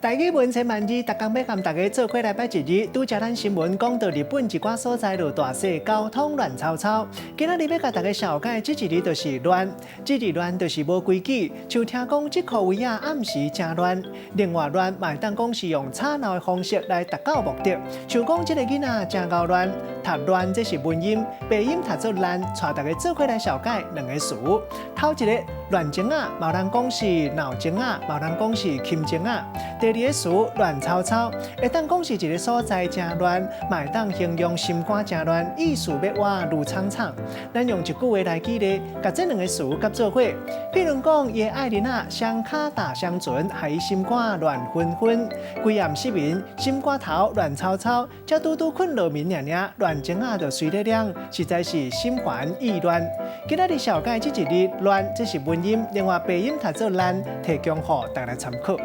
台語文千萬字，逐工欲佮大家做伙來掰一字。拄才咱新聞講到日本一寡所在落大雪，交通亂糟糟。今仔日欲共大家紹介這一字就是亂，這字亂就是無規矩。像聽講這箍位仔暗時誠亂。另外亂嘛會當講是用吵鬧的方式來達到目的。像講這个囡仔誠𠢕亂，讀亂這是文音，白音讀做爛，帶大家做伙來紹解兩个詞。頭一个亂鐘仔，嘛有人講是鬧鐘仔，嘛有人講是琴鐘仔。第二个詞亂糟糟，會當講是一个所在誠亂，嘛會當形容心肝誠亂，意思欲倚愈氅氅。咱用一句話來舉例，共這兩个詞佮做伙。比如講，伊的愛人仔雙跤踏雙船，予伊心肝亂紛紛。規暗失眠，心肝頭亂糟糟，才拄拄睏落眠爾爾，亂鐘仔就隨咧響，實在是心煩意亂。今仔日紹介這一字亂，這是文音，另外白音讀做爛，提供予大家參考。